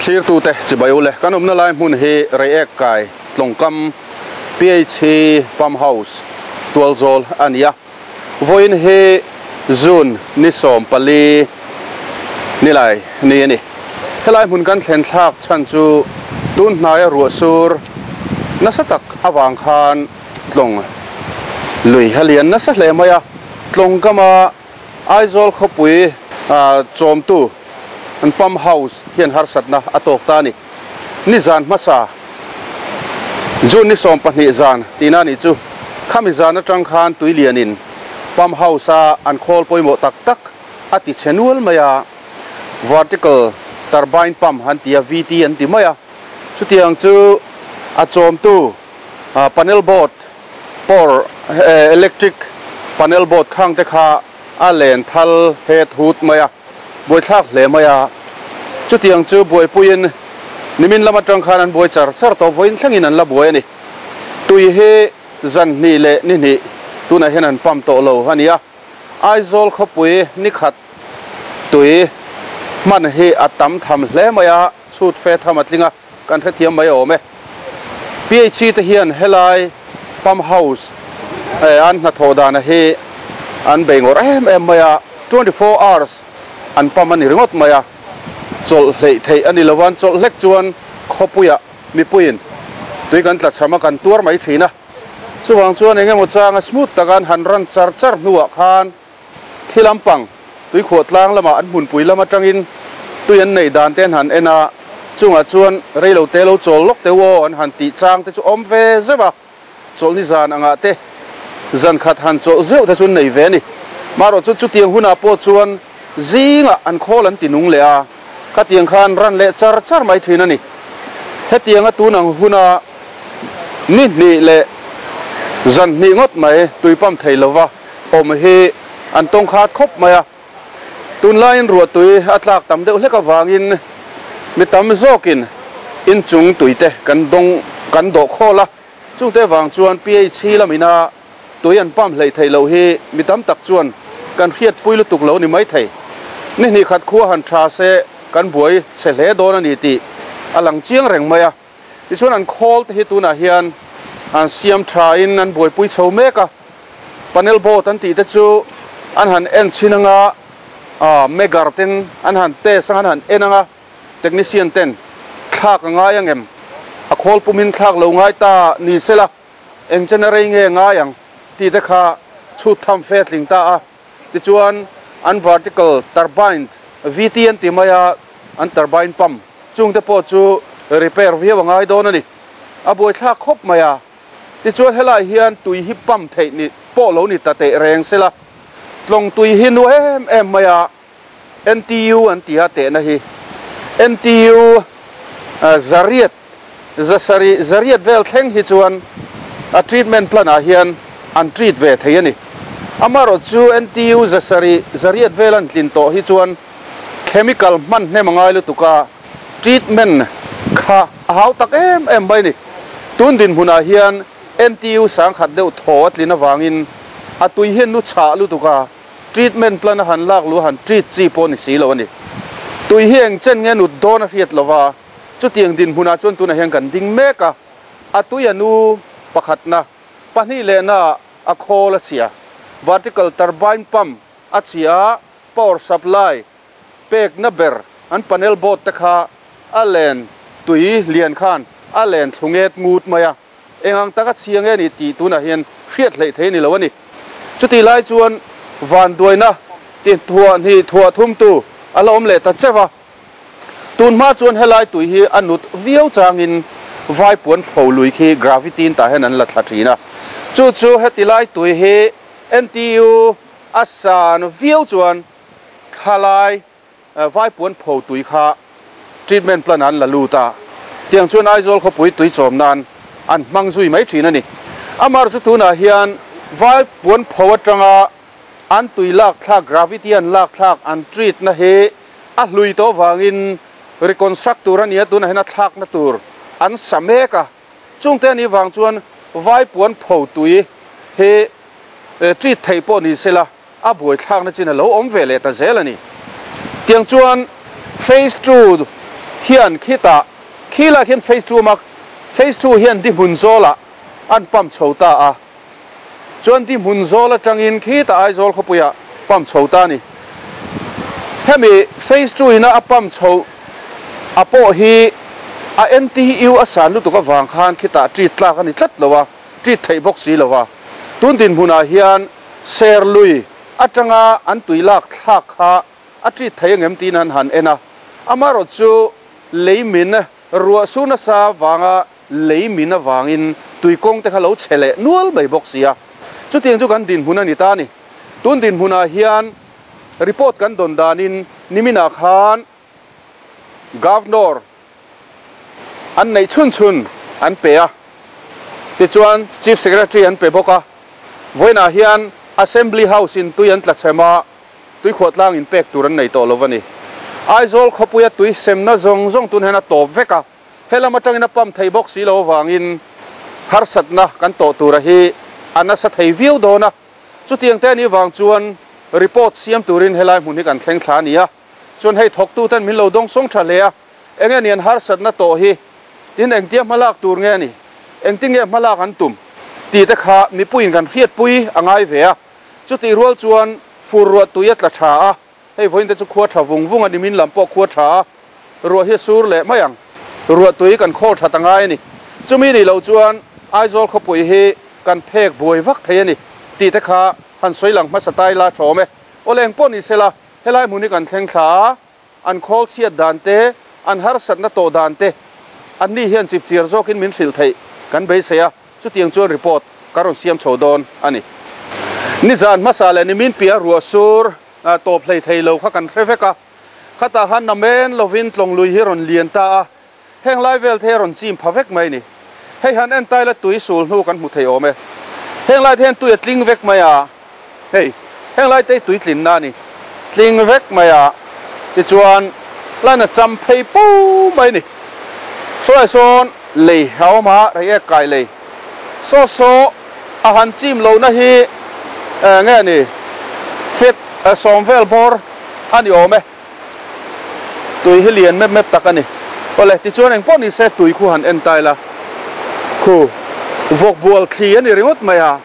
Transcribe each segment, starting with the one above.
Thlirtute chibai ule kan awmna lai hmun hi Reiek kai Tlawngkam PHE Pump House tualzawl a ni a. Vawiin hi June ni 14 nilai ni a ni. Helai hmun kan thlen thlak chhan chu tun hnaia ruah sur nasa tak avang khan Tlawng lui a lian nasa hle mai a. Tlawngkama Aizawl khawpui chawmtu an Pump House hian harsatna a tawk ta a ni. Nizan hmasa June ni 12 zan tihna a nih chu. Khami zan atang khan tui lianin Pump House a an khawl pawimawh tak tak a ti chhe nual mai a, Vertical Turbine Pump an ti a, VT an ti mai a. Chutiang chu a chawmtu panel board Power electric panel board khang te kha a len thal het hut mai a, buaithlak hle mai a. Chutiang chu buaipuiin nimin lam atang khan an buai char char tawh vawiin thlengin an la buai a ni. Tui hi zan hnih leh ni hnih tunah hian an pump tawh lo a ni a. Aizawl khawpui nikhat tui hman hi a tam tham hle mai a, chhut fe tham a tling a. Kan hrethiam mai awm e. PHC te hian helai pump house an hnathawh dana hi an bei ngawrh em em mai a, 24 hours an pump a ni ringawt mai a, chawlh hleih theih a ni lo a, an chawlh hlek chuan khawpuiah mipuiin tui kan tlachham a kan tuar mai thin a, chuvang chuan eng emaw changa smooth taka an han run char char hnuah khan Khi lampang, tuikhuah tlang lamah an hmunpui lam atangin tui an neih dan te an han en a, chungah chuan reilo te lo chawl lawk teuh aw an han tih chang te chu awm ve zeuh a, chawlhni zan angah te zan khat han chawlh zeuh te chu an nei ve a ni. Marawh chu chutiang hunah pawh chuan zingah an khawl an ti nung leh a, khatiang khan ran leh char char mai thin a ni. Hetianga tun ang huna ni hnih leh zan hnih ngawt mai tui pump thei lova, Awm hi an tawng khat khawp mai a, tunlaiin ruahtui a tlak tam deuh hlek avangin mi tam zawkin inchung tuite kan dawng kan dawh khawl a, chungte vang chuan PHC lamina tui an pump hleih theih loh hi mi tam tak chuan kan hriatpui lutuk lo ni maithei. Ni hnih khat khua han tha se kan buai chhe hle dawn a ni tih a lang chiang reng mai a. Tichuan an khawl te hi tunah hian an siam tha in an buaipui chho mek a, panel board an tih te chu an han en chhin anga megger ten an han test anga an han en anga technician ten thlak a ngai angem a khawl pumin thlak lo ngai ta ni sela eng chen a rei nge ngai ang tih te kha chhut tham fe a tling ta a. Tichuan an vertical turbine VT an ti mai a, an turbine pump chungte pawh chu repair viau a ngai dawn a ni. A buaithlak khawp mai a. Tichuan helai hian tui hi pump theih ni pawh lo ni ta teh reng sela, tlawng tui hi nu em em mai a, NTU an ti a tehna hi NTU zariat zasarih zariat vel thleng hi chuan a treatment plan ah hian an treat ve thei a ni. Amaherawh chu NTU zasarih zariat vel an tlin tawh hi chuan chemical hman hnem a ngai lutuk a, treatment kha a hau tak em em mai a ni. Tun dinhmunah hian NTU sangkhat deuh thaw a tlin avangin a tui hian nu chhah lutuk a, Treatment plan a han lak luh a han treat chi pawh ni si lo a ni. Tui hi eng chen nge nut dawn a hriat lova, chutiang dinhmunah chuan tunah hian kan ding mek a, a tui a nu pakhatna, pahnih lehna a khawl a chhia, vertical turbine pump a chhia a, power supply pekna ber an panel board te kha a len tui lian khan a len thlu nget ngut mai a. Eng ang taka chhia nge ni tih tunah hian hriat hleih thei a ni lo a ni. Chutih lai chuan vanduaina ti thuah hnih thuah thumtu a la awm leh ta cheu a. Tun hma chuan helai tui hi a nut viau changin vaipuan pho lui khi gravity in tah hian an la thla thin a. Chu chu heti lai tui hi NTU a san viau chuan khalai Vaipuan pho tui kha treatment plant ah an la lut a, tiang chuan Aizawl khawpui tui chawm nan an hmang zui mai thin a ni. Amar chu tunah hian Vaipuan pho atanga an tui lak thlak, gravity an lak thlak, an treat na hi a hlui tawh vangin reconstruct tur a ni a, tunah hian a thlakna tur an sa mek a. Chungte anih vang chuan Vaipuan pho tui hi treat theih pawh ni sela, a buaithlakna chin a lo awm ve leh ta zel a ni. Tiang chuan Phase Two Khian khitah khilaiah khian phase two a awm a, phase two hian di hmun zawlah an pump chho ta a. Chuan di hmun zawl atangin khitah Aizawl khawpuiah pump chho ta a ni. Hemi phase two ina a pump chho a pawh hi a NTU a san lutuk avang khan khitah treat tlak a ni tlat lo a, treat theih bawk si lo a. Tun dinhmunah hian Serlui atanga an tui lak thlak kha a treat thei angem tiin an han en a. Amaherawhchu chu lei min ruah su nasa vanga lei min avangin tui kawng te kha lo chhe leh nual mai bawk si a. Chutiang chu kan dinhmun a ni ta a ni. Tun dinhmunah hian report kan dawn danin niminah khan Governor an neih chhun chhun an pe a, tichuan Chief Secretary an pe bawk a. Vawiinah hian Assembly House in tui an tla chhem a, tuikhuah tlang in pek tur an nei tawh lo a ni. Aizawl khawpuia tui semna zawng zawng tun hian a tawp vek a, helam atangin a pump thei bawk si lo avangin harsatna kan tawh tura hi a nasa thei viau dawn a. Chutiang te anih vang chuan report siam turin helai hmun hi kan thleng thla a ni a. Chuan hei thawktu ten min lo dawng sawng tha hle a, enge ni an harsatna tawh hi, tin engtia hmalak tur nge ni, engtin nge hmalak an tum tih te kha mipuiin kan hriatpui a ngai ve a. Chutih rual chuan fur ruah tui a tla tha a, hei vawiin te chu khua tha vung vung a ni, min lam pawh khua tha a, ruah hi a sur leh mai ang. Ruah tui kan khawl that a ngai a ni. Chumi nih loh chuan Aizawl khawpui hi kan phek buai vak thei a ni tih te kha han sawi lang hmasa tai la thawm e. Aw leng pawh ni sela, helai hmun hi kan thleng thla a, an khawl chhiat dan te, an harsatna tawh dan te an ni hian chipchiar zawkin min hrilh theih kan beisei a, chutiang chuan report ka rawn siam chho dawn a ni. Nizan hmasa leh nimin piah ruah sur tawp hlei thei lo kha kan hre vek a, khatah khan namen lovin tlawnglui hi rawn lian ta a, Heng lai vel te hi a rawn chim pha vek mai ni. Hei han en taila tui sul hnu kan hmu thei awm e. Heng lai te hian tui a tling vek mai a, hei heng lai te hi tui tlinna a ni. Tling vek mai a, tichuan line a cham phei po mai ni. Sawlai sawn lei a awm a, Reiek kai lei. Saw saw a han chim lohna hi nge ni feet sawm vel bawr a ni awm e. Tui hi lian mep mep tak a ni. Awle, tichuan eng pawh ni se tui khu han en ta ila. Khu, vawk bual thli a ni ringawt mai a,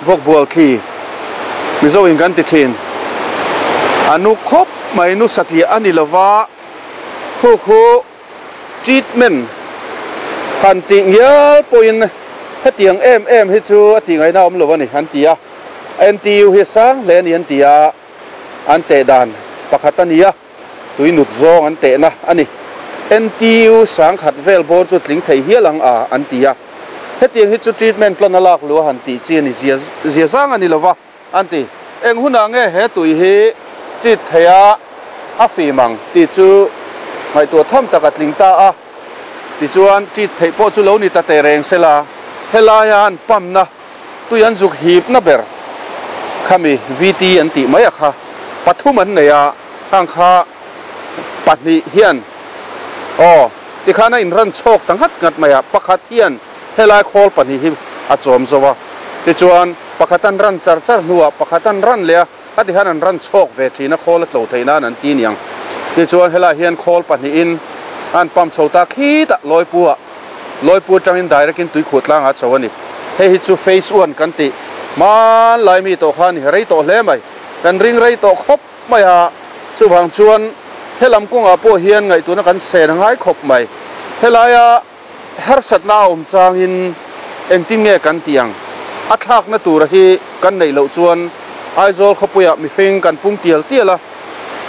vawk bual thli Mizo in kan ti thin. A nu khawp mai, nu satliah a ni lova, khu khu treatment han tih ngial pawhin hetiang em em hi chu a tih ngaihna awm lo a ni an ti a. NTU hi a sang hle a ni an ti a. An teh dan pakhat a ni a, tui nut zawng an tehna a ni. NTU sangkhat vel bawr chu tling thei hial ang a, an ti a. Hetiang hi chu treatment plan a lak luh a han tih chi a ni zia zia zang a ni lova, an ti. Eng hunah nge he tui hi treat thei a, a fim ang tih chu ngaihtuah tham tak a tling ta a. Tichuan treat theih pawh chu lo ni ta teh reng sela, helaia an pump na Tui an zuk hipna ber khami VT an tih mai a kha pathum an nei a, khang kha pahnih hian aw tikhan a inran chhawk ta nghat nghat mai a, pakhat hian helai khawl pahnih hi a chawm zo a, tichuan pakhat an ran char char hnuah pakhat an ran leh a, khati khan an ran chhawk ve thin a, khawl a tlo theih nan an ti niang. Tichuan helai hian khawl pahnihin an pump chho ta khitah Lawipu ah. Lawipu atangin direct in tuikhuah tlangah a chho a ni. Hei hi chu phase one kan tih hmanlai mi tawh kha a ni rei tawh hle mai. Kan ring rei tawh khawp mai a, chuvang chuan helam kawngah pawh hian ngaihtuahna kan sen a ngai khawp mai. Helaia harsatna a awm changin engtin nge kan tih ang? A thlakna tura hi kan neih loh chuan Aizawl khawpuiah mihring kan pung tial tial a,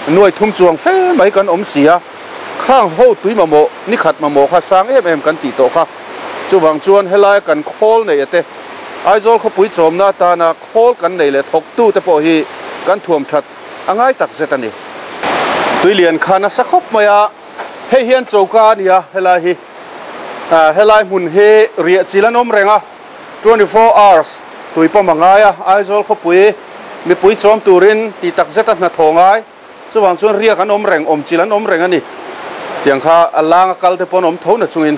nuai thum chuang fe mai kan awm si a. Khang ho tui mamawh, ni khat mamawh kha sang em em kan tih tawh kha. Chuvang chuan helaia kan khawl neih ate, Aizawl khawpui chawmna atana khawl kan nei leh thawktu te pawh hi kan thuam that a ngai tak zet a ni. Tui lian kha nasa khawp mai a, hei hian choka a ni a, helai hi helai hmun hi riah chil an awm reng a, 24 hours tui pawm a ngai a, Aizawl khawpui mipui chawm turin tih tak zeta hnathawh ngai. Chuvang chuan riak an awm reng, awm chil an awm reng a ni. Tiang kha a langa kal te pawh an awm tho na chungin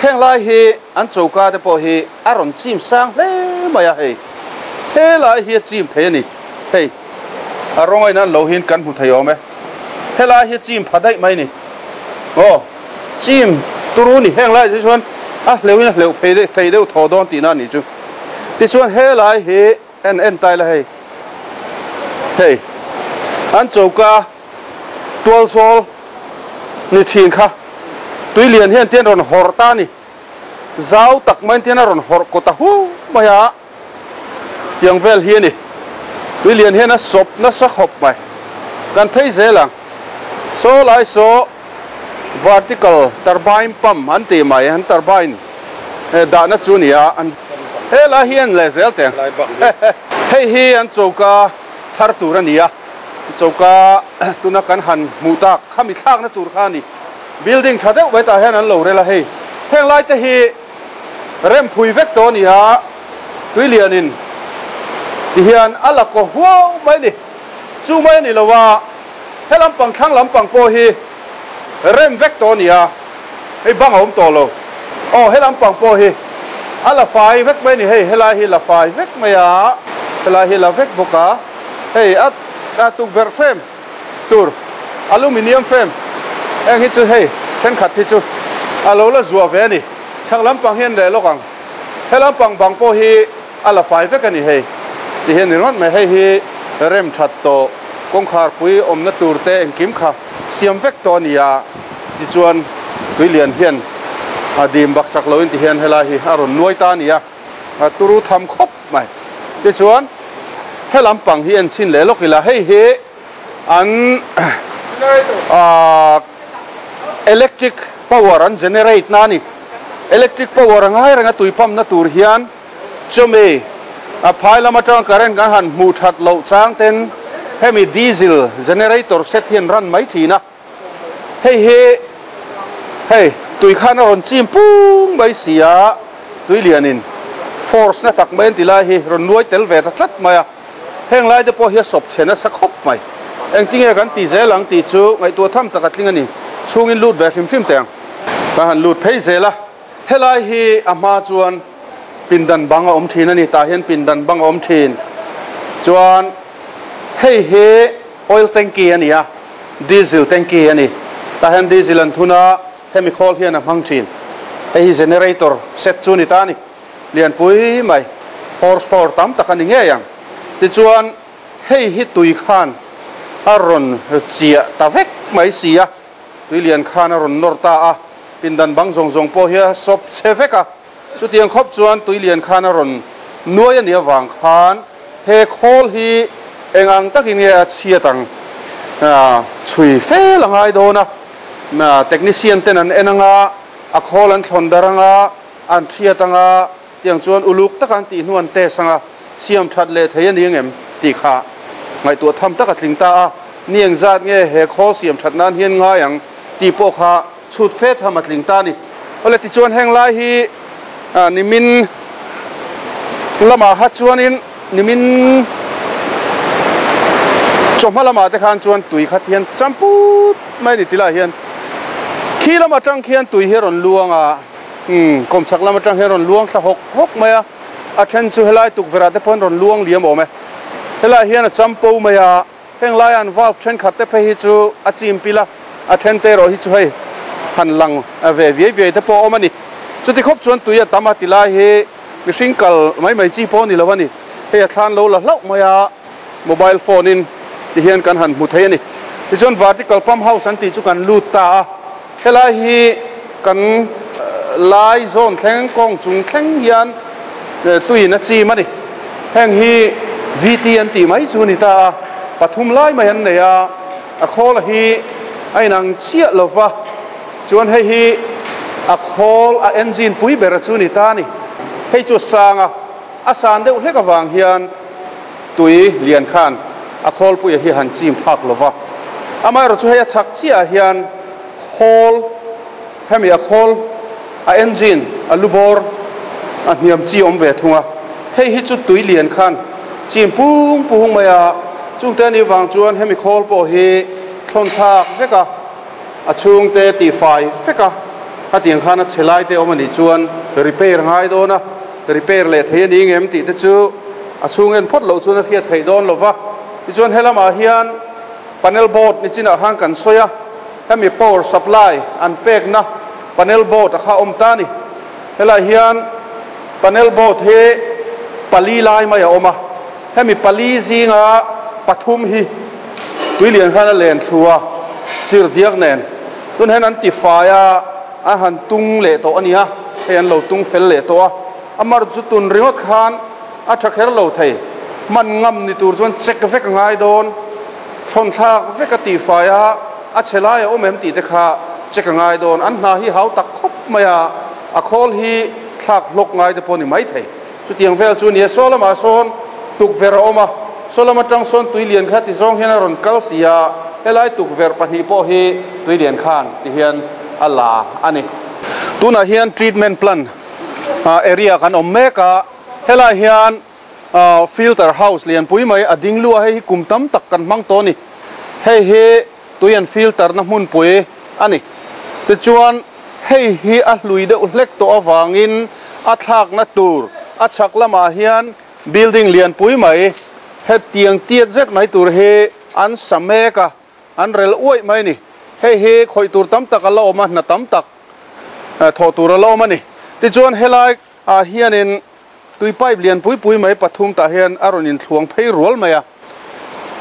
heng lai hi an choka te pawh hi a rawn chim sang hle mai a hei. He lai hi a chim thei a ni. Hei a rawng a inan lo hian kan hmu thei awm e. He lai hi a chim pha daih mai a ni. Aw. Chim turu ni heng lai chu chuan a hleuhin a hleuh phei thei deuh thaw dawn tihna a nih chu. Tichuan helai hi en en ta ila hei hei an choka tualzawl ni thin kha tui lian hian tian rawn hawrh ta a ni. Zau tak mai tian a rawn hawrh kawt a hu mai a. Tiang vel hi a ni. Tui lian hian a sawp nasa khawp mai. Kan phei zel ang. Saw lai saw vertical turbine pump an tih mai, an turbine dahna chu a ni a. Helai hi en leh zel teh ang. Hei hi an choka thar tur a ni a. Choka tuna kan han hmuh tak khami thlakna tur kha a ni. Building tha deuh mai tah hian an lo rel a hei. Heng lai te hi Remphui vek tawh a ni a, Tuilianin ti hian a la kaw huau mai a ni. Chu mai a ni lo a, he lampang thlang lampang pawh hi rem vek tawh a ni a, hei bang a awm tawh lo. Aw, he lampang pawh hi a la fai vek mai a ni, hei helai hi la fai vek mai a, helai hi la vek bawk a, hei a tukverh frame tur aluminium frame heng hi chu hei thenkhat hi chu a lo la zuah ve a ni. Chhak lampang hian leh lawk ang. He lampang bang pawh hi a la fai vek a ni hei. Ti hian ni ringawt mai hei hi rem that tawh kawngkhar pui awmna tur te engkim kha siam vek tawh a ni a. Tichuan Tuilian hian a dim baksak loin ti hian helai hi a rawn nuai ta a ni a. A turu tham khawp mai. Tichuan he lampang hi en chhin leh lawk ila hei hi an ahh electric power an generate na a ni. Electric power a ngai reng a tui pump na tur hian chumi a phai lam atanga current kan han hmuh that loh chang ten hemi diesel generator set hian run mai thin a. Hei hi hei tui khan a rawn chim pung mai si a, tui lianin force na tak mai an ti lai hi rawn nuai tel ve ta tlat mai a. Heng lai te pawh hi a sawp chhe nasa khawp mai. Engtinge kan ti zel ang tih chu ngaihtuah tham tak a tling a ni. Chhungin lut ve hrim hrim teh ang. Ka han lut phei zel a, helai hi a hma chuan pindan bang a awm thin a ni. Tah hian pindan bang a awm thin. Chuan hei hi oil tanky a ni a, diesel tanky a ni. Tah hian diesel an thun a, hemi khawl hian a hmang thin. Hei hi generator set chu a ni ta a ni. Lianpui mai, horse power tam tak a ni ngei ang. Tichuan, hei hi tui khan a rawn chiah ta vek mai si a, tui lian khan a rawn nawr ta a, pindan bang zawng zawng pawh hi a sawp chhe vek a. Chutiang khawp chuan tui lian khan a rawn nuai a nih avang khan he khawl hi eng ang takin nge a chhiat ang chhui fel a ngai dawn a, technician ten an en anga a khawl an thlawn dar anga, An hriat anga tiang chuan uluk taka an tih hnu an test anga siam that leh thei a ni angem tih kha ngaihtuah tham tak a tling ta a, ni engzat nge he khawl siam that nan hian ngai ang tih pawh kha chhut fe tham a tling ta a ni. Awle tichuan heng lai hi nimin lamah kha chuanin nimin chawhma lamah te khan chuan tui khat hian champut mai a ni tilaiah hian khi lam atang khian tui hi a rawn luang a. Umm, kawmchhak lam atang hian rawn luang thla hawk hawk mai a, a then chu helai tukverh ah te pawhin rawn luang liam awm e. Helai hian a champo mai a, heng laiah an valve thenkhat te phei hi chu a chim pil a, a then te erawh hi chu hei han lang ve viai viai te pawh a awm a ni. Chuti khawp chuan tui a tam a tilai hi mihring kal mai mai chi pawh a ni lo a ni. Hei a thlan lo la hlauh mai a, mobile phone in ti hian kan han hmu thei a ni. Tichuan vertical pump house an tih chu kan lut ta a. Helai hi kan lai zawn thleng kawng chung thleng hian tuiin a chim a ni. Heng hi VT an tih mai chu a ni ta a, pathum lai mai an nei a, a khawl hi a inang chiah lo va, chuan hei hi a khawl a engine pui ber chu a ni ta a ni. Hei chu a sang a, a san deuh hlek avang hian tui lian khan a khawlpuia hi han chim phak lo va. Amaherawhchu hei a chhak chiahah hian khawl, hemi a khawl, a engine, a lubawr a hniam chi awm ve thung a. Hei hi chu tui lian khan chim pung pung mai a, chungte anih vang chuan hemi khawl pawh hi thlawn thlak vek a, a chhungte tihfai vek a, hetiang khan a chhe lai te awm anih chuan repair ngai dawn a, repair leh thei a ni ngem tih te chu a chhung en phawt loh chuan a hriat theih dawn lo va. Tichuan helamah hian panel board ni chinah khan kan sawi a, hemi power supply an pekna. Panel boat a kha awm ta a ni. Helaiah hian panel boat hi pali lai mai a awm a, hemi pali zinga pathum hi tui lian khan a len thlu a, chir diak nen tun hian an ti fai a, an han tung leh tawh a ni a, hei an lo tung fel leh tawh a, a mar chu tun ringawt khan a tha kher lo thei, hman ngam ni tur chuan check vek a ngai dawn. Thlawn thlak vek a tih fai a, a chhe lai a awm em tih te kha check a ngai dawn. An hna hi hau tak khawp mai a, a khawl hi thlak hlawk ngai te pawh a ni maithei. Chutiang vel chu nia, saw lamah sawn tukverh a awm a, saw lam atang sawn tui lian kha ti zawng hian a rawn kal si a, helai tukverh pahnih pawh hi tui lian khan ti hian a la a ni. Tunah hian treatment plant area kan awm mek a, helai hian Filter house lianpui mai a ding luah hei hi kum tam tak kan hmang tawh a ni. Hei hi tui an filter na hmunpui a ni. Tichuan hei hi a hlui deuh hlek tawh avangin a thlakna tur a chhak lamah hian building lianpui mai hetiang tiat zet mai tur hi an sa mek a, an rel uaih mai a ni. Hei hi khawih tur tam tak a la awm a, hna tam tak thawh tur a la awm a ni. Tichuan helai ah hianin Tui pipe lian pui pui mai pathum tah hian a rawn inthluang phei rual mai a,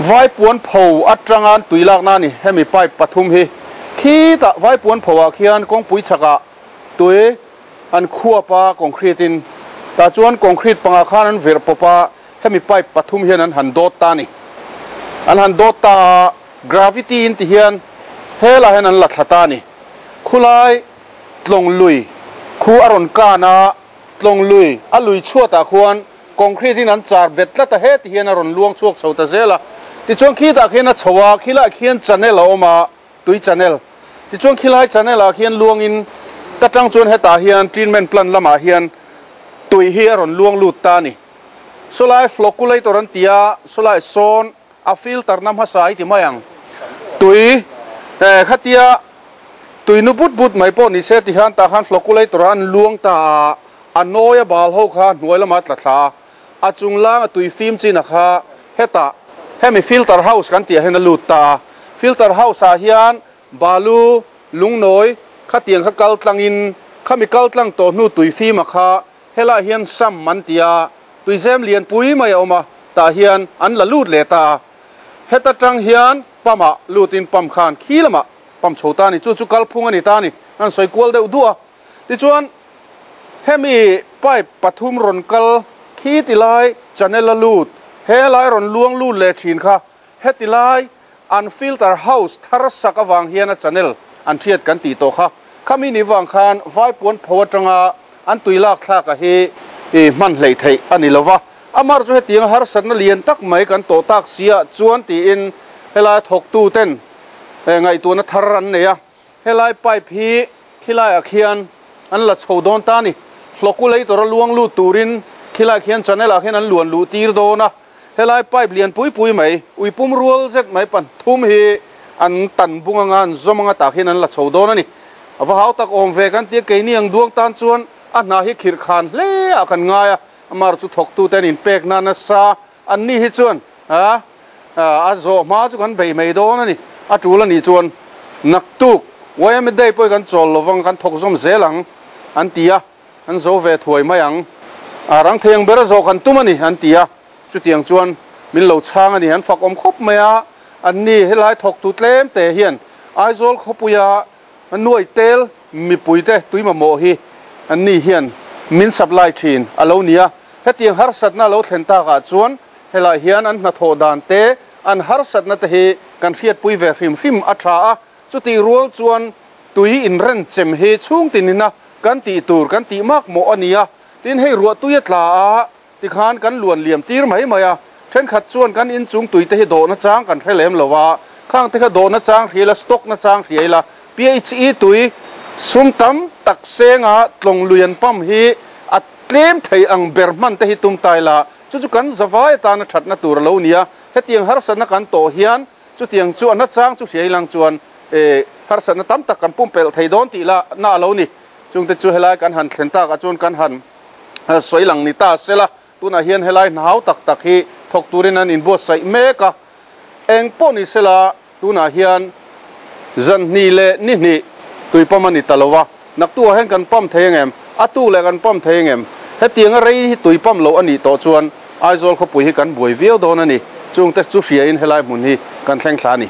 Vaipuan pho atanga tui lakna a ni hemi pipe pathum hi. Khitah Vaipuan pho ah khian kawngpui chhakah tui an khuap a concrete in, tah chuan concrete pangah khan an virh pawp a, hemi pipe pathum hian an han dawt ta a ni. An han dawt ta a, gravity in ti hian helaiah hian an la thla ta a ni. Khulai tlawng lui khu a rawn kan a. Tlawng lui, a lui chhuatah khuan concrete in an char bet tlat a, heti hian a rawn luang chhuak chho ta zel a. Tichuan khitah khian a chho a, khilaiah khian channel a awm a, tui channel. Tichuan khilai channel ah khian luangin ta tang chuan hetah hian treatment plant lamah hian tui hi a rawn luang lut ta a ni. Sawlai flocculator an ti a, sawlai sawn a filter na hmasa i ti mai ang. Tui khatia tui nu but but mai pawh ni se ti hian tah khan flocculator ah an luang ta a, a nawi a bal ho kha hnuai lamah a tla thla a, a chung lang a tui fim chin a kha hetah hemi filter house kan tih ah hian a lut ta a, filter house ah hian balu lungnawi khatiang kha kal tlang in khami kal tlang tawh hnu tui fim a kha Helaiah hian Sam an ti a, tuizem lianpui mai a awm a, tah hian an la lut leh ta a. Heta tang hian pump ah lutin pump khan khi lamah pump chho ta a ni, chu chu kalphung a ni ta a ni, an sawi kual deuh duah a. Tichuan hemi pipe pathum rawn kal khi ti lai channel a lut, helai rawn luang lut leh thin kha heti lai an filter house thar sak avang hian a channel an hriat kan tih tawh kha. Khami ni vang khan Vaipuan pho atanga an tui lak thlak a hi i hman hleih theih a ni lova. Amar chu hetiang harsatna lian tak mai kan tawh tak sia chuan tiin helai thawktu ten ngaihtuahna thar an nei a. Helai pipe hi khilaiah khian an la chho dawn ta a ni. Hlawkulator a luang lut turin khilaiah khian channel ah khian an luan luh tir dawn a. Helai pipe lian pui pui mai, ui pum rual zet mai panthum hi an tan bung anga an zawm anga tah khian an la chho dawn a ni. A va hau tak awm ve kan tia keini ang duang tan chuan a hna hi khirh khan hle ah kan ngai a, amar chu thawktute an inpek na nasa an ni hi chuan a a zawh hma chu kan bei mai dawn a ni. A tul a nih chuan naktuk YMA Day pawh hi kan chawl lovang kan thawk zawm zel ang an ti a. An zo ve thuai mai ang. A rang thei ang ber a zawh kan tum a ni, an ti a. Chutiang chuan min lo chhang a ni. An fak awm khawp mai a. Anni helai thawktu tlem te hian Aizawl khawpuia nuai tel mipuite tui mamawh hi anni hian min supply thin a lo ni a. Hetiang harsatna a lo thlen takah chuan helai hian an hnathawh dan te, an harsatna te hi kan hriatpui ve hrim hrim a tha a. Chutih rual chuan tui inrenchem hi chhungtinina kan tih tur kan tih mak mawh a ni a, tin hei ruah tui a tla a tikhan kan luan liam tir mai mai a, thenkhat chuan kan inchung tui te hi dawhna chang kan hre lem lo a, khang te kha dawhna chang hria ila, stock na chang hria ila, PHE tui sum tam tak senga tlawng lui an pump hi a tlem thei ang ber hman te hi tum ta ila, chu chu kan zavai atana thatna tur a lo ni a, hetiang harsatna kan tawh hian Chutiang chu a nachang chu hria ilang chuan e harsatna tam tak kan pumpelh thei dawn tih lah na a lo ni. Chungte chu helai kan han thlen takah chuan kan han sawi lang ni ta sela, tunah hian helai hnahau tak tak hi thawk turin an inbuatsaih mek a. Eng pawh ni sela tunah hian zan hnih leh ni hnih tuipawm a ni ta lo a. Naktukah hian kan pump thei angem? A tuk leh kan pump thei angem? Hetianga rei hi tui pump loh a nih tawh chuan Aizawl khawpui hi kan buai viau dawn a ni. Chungte chu hriain helai hmun hi kan thleng thla a ni.